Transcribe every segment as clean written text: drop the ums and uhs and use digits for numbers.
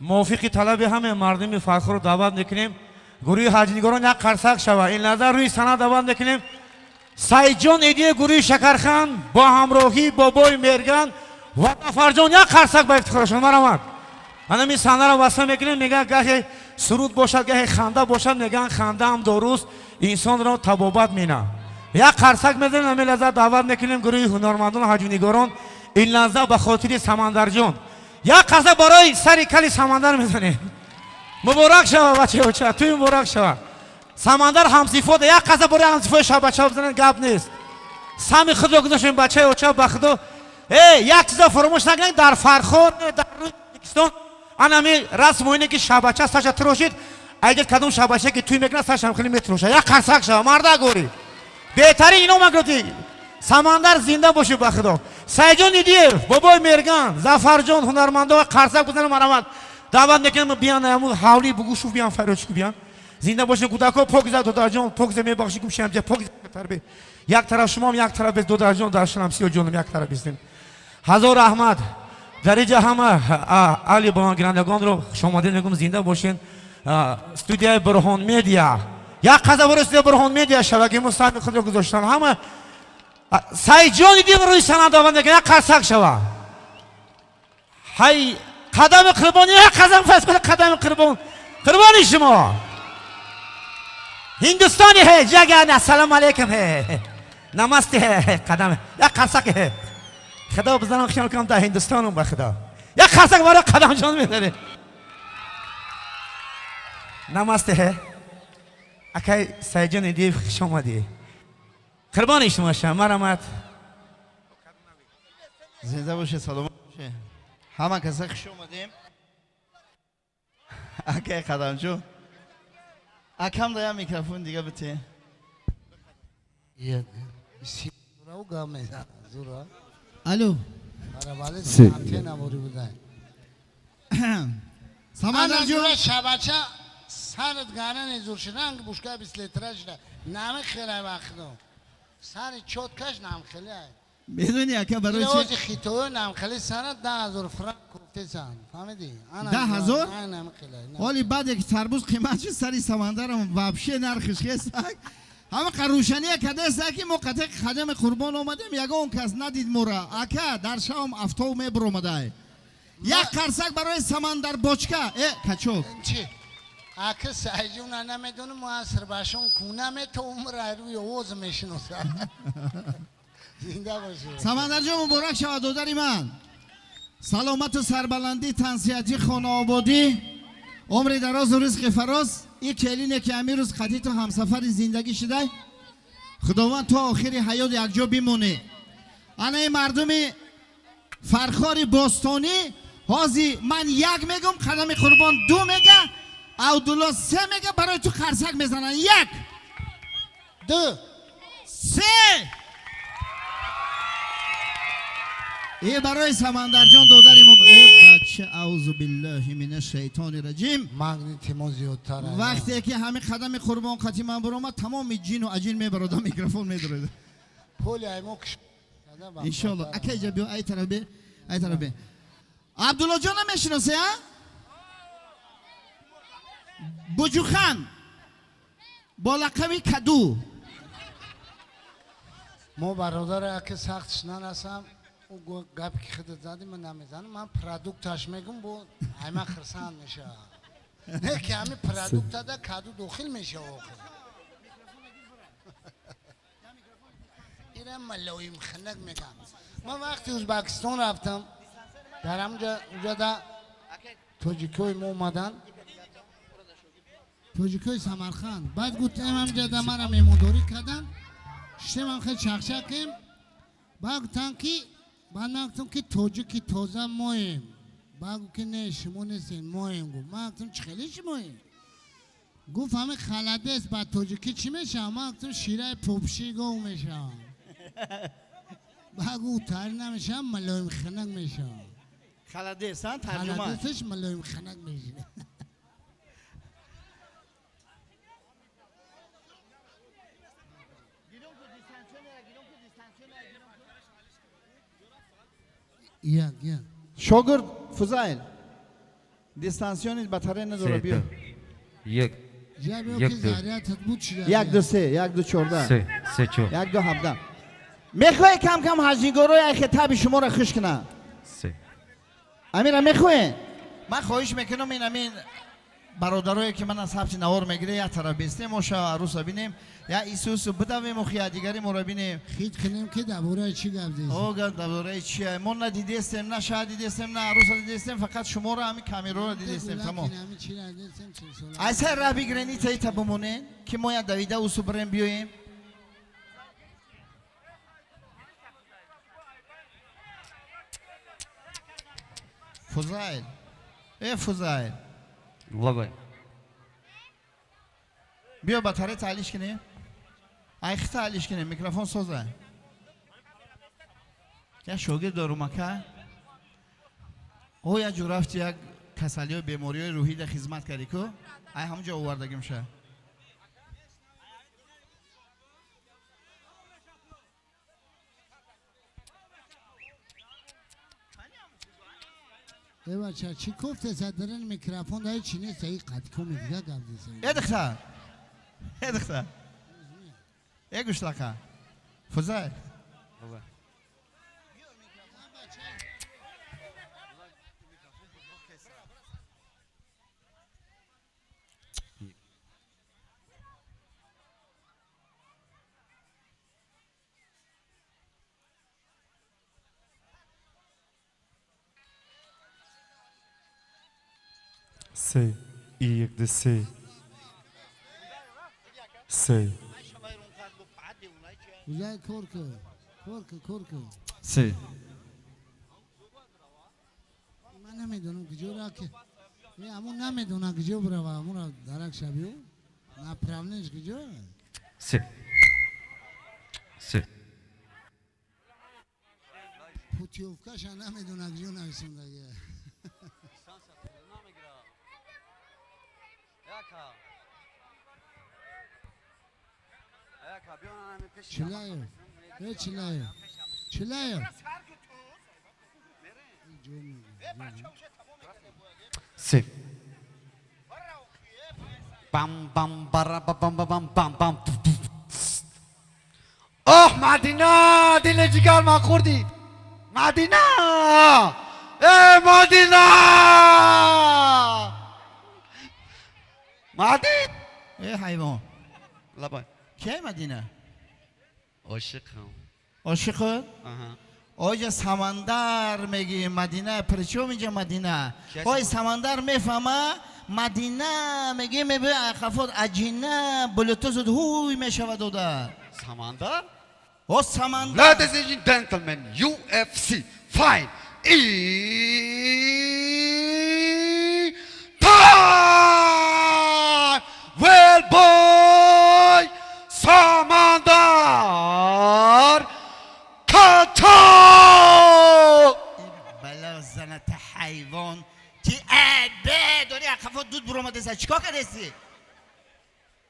Мувофиқи талаби ҳама мардуми Фархорро даъват мекунем. Гурӯҳи ҳаҷнигорон як қарсак шава. Ин лаҳза рӯи саҳна даъват мекунем Саидҷон Идиев, гурӯҳи Шакархан бо ҳамроҳии бобои Мерган ва Зафарҷон, як қарсак ба ифтихорашон. Марамад, ҳанами саҳнаро васфа мекунем. Мегӯяд, гаҳе суруд бошад, гаҳе ханда бошад. Мегӯянд, хандаам доруст, инсонро табобат мена. Як қарсак мезанем. Ҳамин лаҳза даъват мекунем гурӯҳи ҳунармандон, ҳаҷвнигорон. Ин лаҳза ба хотири Самандарҷон як қарсак барои сари кали Самандар мезанем. Муборак шава, бачаоча, туй муборак шава. Самандар ҳамсифода, як қарсак барои ҳамсифои шабача бизанем. Гап нест, сами худро гузоштем, бачаи оча. Ба худо, э, як чиза фаромӯш накунед: дар Фархор, дар рӯи Тоҷикистон анами расму ине ки шабача саша тирошид. Айгар кадом шабача ки туй мекунад, сашам хеле метирошад. Як қарсак шава, марда гори беҳтарин ино маготи. Самандар, зинда бошӣ. Ба худо, Сайҷон Идиев, бобои Мерган, Зафарҷон, ҳунармандо, қарсак бизанем. Марамад, даъват мекунем, биян аму ҳавли бугушуф, биян, фарёдшуку биян. Зинда бошед, кӯдако. Покиза, додарҷон, покиза, мебахшӣ, гумшиамҷа, покиза, тарби як тараф шумом, як тараф без додарҷон, дар шамсиё ҷонам, як тараф бистем. Ҳазор раҳмат. Дар инҷа ҳама аҳли баландгирандагонро хушомадед мегӯм. Зинда бошед. Студияи Бурҳон Медиа, як қаза бори студияи Бурҳон Медиа шаваки мо саҳми худро гузоштан ҳама. Сайҷони дин рӯи саҳна даъват мекунем, як қарсак шава. Ҳай, қадами қурбон, як қадам пас, қадами қурбон, қурбони шумо. Ҳиндустони ҳе ҷаган, ассалому алайкум, ҳе намасте, ҳе қадам, як қарсак. Ҳе худо, бизанам, хиёл кунам дар ҳиндустонум. Ба худо, як қарсак барои Қадамҷон мезанем. Намасте, ҳе акай Сайҷон Идиев, хуш омадӣ, қурбони шумо шам, марамат. Зинда бошед, саломат бошед. Ҳама каса хуш омадем. Акай Қадамҷон, акам да як микрофон дига бите. Зура гап мезанад, зура. Алло. Барабали Се. антенна бори будай. Самандарҷон. Зура, шабача сарат гарани зур ширанг бушка 20 литра шуда нами хелай вақто сари чоткаш нам хелай. Медони, ака, барои чи? Ози хитоё нам хели сара 10 000 франк кофтесан, фаҳмидӣ? 10 000? Нам хелай. Ҳоли баъде ки тарбуз қимат шуд, сари Самандарам вообще нархиш хестак. Ҳама рӯшания кадеста ки мо қате қадами Қурбон омадем, ягон кас надид мора. Ака, дар шавам афтоб мебуромадай. Як қарсак барои Самандар бочка, э качок. Чи, ака Сайҷуна намедонам, мо аср башон куна метавом, рӯи овоз мешиносам. Зинда бошед. Самандарҷон, муборак шавад, додари ман. Саломату сарбаландӣ, тансиҳатӣ, хонаободӣ, умри дарозу ризқи фароз. И келине ки ҳамин рӯз қатиту ҳамсафари зиндагӣ шудай, Худованд то охири ҳаёт якҷо бимонӣ. Ана ин мардуми Фархори бостонӣ, ҳози ман як мегум, қадами Қурбон ду мега, Абдулло се мега, барои ту қарсак мезананд. Як, ду, се. Е, барои Самандарҷон, додари мо. Э, бача, аузу биллаҳи мина шайтони раҷим. Магнити мо зиёдтар. Вақте ки ҳамин қадами Қурбон қати ман буромад, тамоми ҷину аҷин мебарода, микрофон медоред. Пули мо. Иншоалло. Ака, иҷа биё, ай тараф бе, ай тараф бе. Абдуллоҷон намешиносе, а Буҷухан бо лақаби Каду. Мо бародаре, аки, сахт нанасам, ӯ гапе ки худат задӣ, ман намезанам. Ман продукташ мегум, бо айма хирсанд мешавам. Не ки ҳами продуктада каду дохил мешава охир. Ира малоим хинак мегам. Ман вақти Ӯзбекистон рафтам, дар ҳамҷа уҷада тоҷикои мо омаданд, тоҷикои Самарқанд. Баъд гуфтем, ҳамҷада мара меҳмондорӣ карданд, шитем, хел чақчақем. Баъд гуфтанд ки, баъд ман гуфтам ки тоҷики тоза моем. Баъд гуфт ки не, шумо нестед, моем. Гуфт. Ман гуфтам, чӣ хеле шумоем? Гуфт, ҳами халадес ба тоҷикӣ чӣ мешавад? Ман гуфтам, шираи попши гов мешавад. Баъд гуфт, тари намешавад, малоим хинак мешавад. Халадес, а тарҷума. Халадесаш малоим хинак мешавад. Як як. Шогирд Фузайл. Дистанционный батарея надора биё. Як. Як ду. 1 2 3 1 2 14. 3 3 4. 1 2 17. Мехоҳе кам кам ҳаҷнигорои айхе таби шуморо хуш кунад? 3. Амира мехоҳе? Ман хоҳиш мекунам ин амин бародарое ки ман аз ҳабси навор мегире як тараф бестем, мо шава арӯса бинем, я исусу бидавем охи я дигари моро бинем. Хит кунем ки дар бораи чӣ гап зедем? О, гап дар бораи чи? Мо на дидестем, на шаҳр дидестем, на арӯса дидестем, фақат шуморо ҳамин камераро дидестем, тамом. Аз сар раҳ бигирен, ита ита бимонен, ки мо я давида усу бирем биёем. Фузайл. Э, Фузайл. Лабай. Биё батарея таълиш кунем. Айхи таълиш кунем, микрофон соза. Я шогирд дорум ака. О, я ҷо рафти як касалиҳои бемориҳои рӯҳӣ да хизмат кардӣ ку? Ай ҳамон ҷо овардагим ша. Э бача, чӣ кофтеса дарин микрофон дай чӣ нест, ай қадкоми дига гап зеса. Э духтар. Э духтар. Э гӯшлака. Фузайл. 3 1 2 3 3. Фузайл кор кун. Кор кун, кор кун. 3. Ман намедонам куҷо ра ки. Э, амон намедонам куҷо бирава, амонро дарак шабиё. Направлениш куҷо? 3. 3. Путёвкаша намедонам куҷо нависондагӣ. Чилаев. Э, Чилаев. Чилаев. 3. Бам бам бара ба бам ба бам бам бам. Оҳ, Мадина, дили ҷигар ман хӯрдӣ. Мадина! Э, Мадина! Мадин! Э, ҳайвон. Лабай. Кия Мадина? Ошиқам. Ошиқат? Аҳа. Оҷа Самандар мегӣ Мадина, причём инҷа Мадина? Ой, Самандар мефаҳма, Мадина мегӣ мебӯ айқафот аҷина, блютузут ҳуй мешавад дода. Самандар? О, Самандар. Ladies and gentlemen, UFC Fight Time! Well boy, Samandar Kaçak! Бала заната ҳайвон ки бе дори ақафот дуд буромадеса чикор кардеси?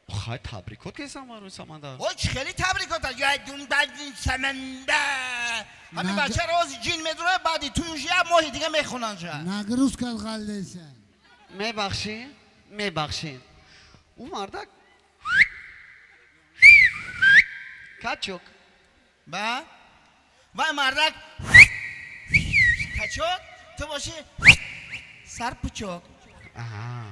Хай табрикот кесам барои Самандар. Ой, чӣ хеле табрикот аст. Я думбадин Самандар. Ҳамин бача рози ҷин медура, баъди туюш як моҳи дига мехонанд ша. Нагрузка ғалдеса. Мебахшин, мебахшин. Ӯ мардак качок. Ба? Вай мардак качок, ту боши сарпучок. Аҳа.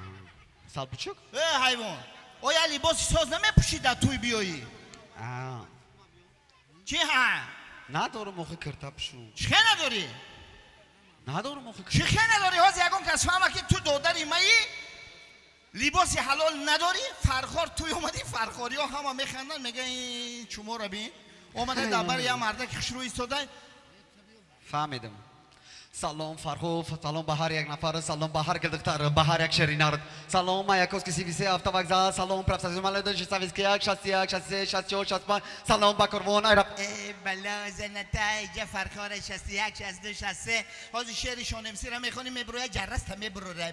Сарпучок? Э, ҳайвон. Оя либоси соз намепӯшӣ дар туй биёӣ? Аа. Чӣ ҳа? Надорам охи кирта пӯшум. Чӣ хел надорӣ? Надорам охи Чӣ хел надорӣ? Ҳозир ягон кас фаҳма ки ту додари маӣ, либоси ҳалол надорӣ, Фархор туй омадӣ, фархориҳо ҳама механданд, мегӯянд ин чуморо бин. Омада дар бари як мардаки хушрӯ истода. Фаҳмидам. Салом Фархо, салом ба ҳар як нафар, салом ба ҳар духтар, ба ҳар як ширинар. Салом Маяковский 33 автовокзал, салом профсоюз молодежи Советский 1, 61, 63, 64, 65, салом ба Корвон аэроп. Э, бало занатай, ҷа Фархора 61, 62, 63. Ҳозир шеъри Шонемсиро мехонӣ, мебуроя ҷарраста мебурора.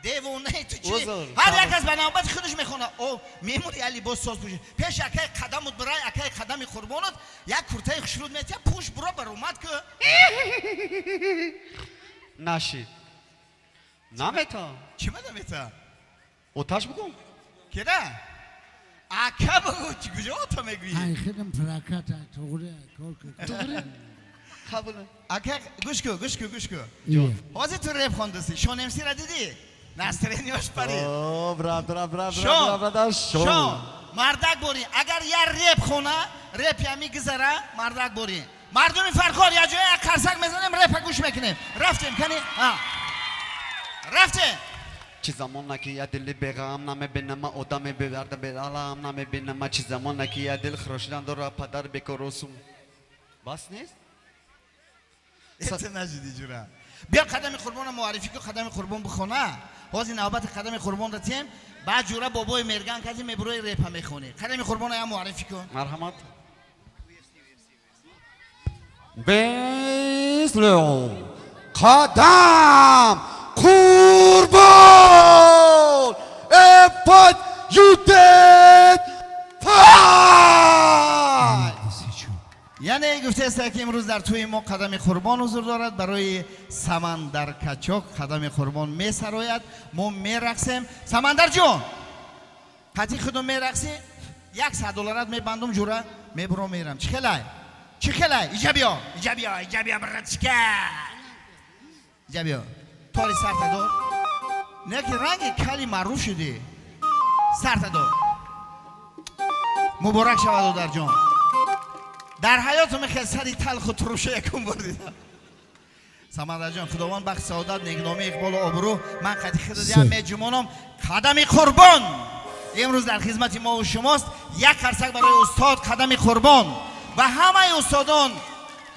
Девонаи ту чӣ? Узр. Ҳар як кас ба навбати худаш мехонад. О, мемури я либос соз пӯши. Пеш акаи қадамут бирай, акаи қадами қурбонут, як куртаи хушруд метия, пӯш буро баромад ку. Нашид. Намета. Чӣ ма намета? Оташ бугум. Кера? Ака бугу, чӣ куҷо ота мегӯӣ? Ай хидм прокат ай туғри ай кор кун. Туғри? Қабул. Ака, гӯш кун, гӯш кун, гӯш кун. Ие. Ҳозир ту реп хондасӣ. Шон МС-ра дидӣ? Настроениёш парид. О, брат, брат, брат, Шон, брат, брат, шон. Шон, мардак борӣ. Агар я реп хона, реп ями гузара, мардак борӣ. Мардуми Фархор, як ҷоя як қарсак мезанем, репа гӯш мекунем. Рафтем, кани? Ҳа. Рафтем. Чи замона ки я дили беғам намебинама, одами бедарда беалам намебинама. Чи замона ки я дил хирошидан дора, падар бекоросум. Бас нест? Эте нажиди ҷура. Биё қадами қурбонро муаррифӣ кун, қадами қурбон бихона. Ҳозир навбати қадами қурбонро тием, баъд ҷура бобои мерган кади мебурои репа мехонӣ. Қадами қурбонро ям муаррифӣ кун. Марҳамат. Бесло. Қадам Қурбон! Эпат юдет пай! Яъне гуфтааст ки имрӯз дар тӯи мо қадами қурбон ҳузур дорад. Барои Самандар Качок қадами қурбон месарояд, мо мерақсем. Самандар ҷон, қатъи худу мерақсӣ, 100 долларат мебандум ҷура, мебуром мерам. Чӣ хелай? Чӣ хелай? Иҷа биё, иҷа биё, иҷа биё, братчика. Иҷа биё. Тори сарта дор. Не ки ранги кали маъруф шудӣ. Сарта дор. Муборак шавад, додарҷон. Дар ҳаётум хел сари талху туруша якум бор дидам. Самандарҷон, Худованд бахт, саодат, некномӣ, иқболу обрӯ. Ман қади худам меҷумонам. Қадами қурбон имрӯз дар хизмати мову шумост. Як қарсак барои устод қадами қурбон ва ҳамаи устодон,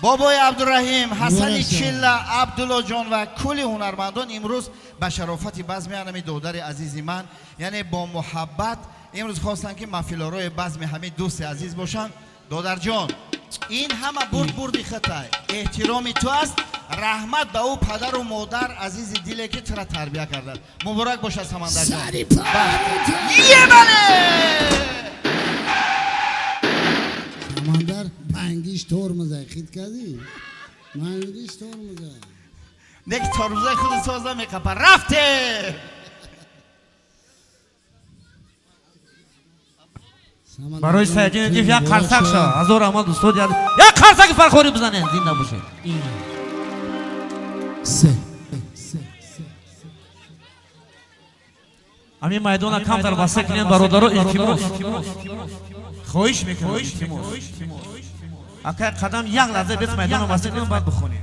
бобои Абдураҳим, Ҳасани Чилла, Абдуллоҷон ва кулли ҳунармандон. Имрӯз ба шарофати базми анами додари азизи ман, яъне бо муҳаббат имрӯз хостанд, ки маҳфилорои базми ҳамин дӯсти азиз бошанд. Додарҷон, ин ҳама бурд бурди хитай, эҳтироми ту аст. Раҳмат ба ӯ падару модар азизи диле, ки тура тарбия карданд. Муборак бошад, Самандарҷон. Ебале! Самандар бангиш тормозай хит кардӣ, бангиш тормозай. Не ки тормозай худи соза меқапа. Рафте! Барои Сайиддин Эдиев як қарсак шава. Ҳазор раҳмат, устод. Як қарсаки фархорӣ бизанед, зинда бошед. Се, се, се. Ҳамин майдона камтар васеъ кунед, бародаро, илтимос, хоҳиш мекунам, илтимос. Акай қадам, як лаҳза бес майдона васеъ кунем, баъд бихонем.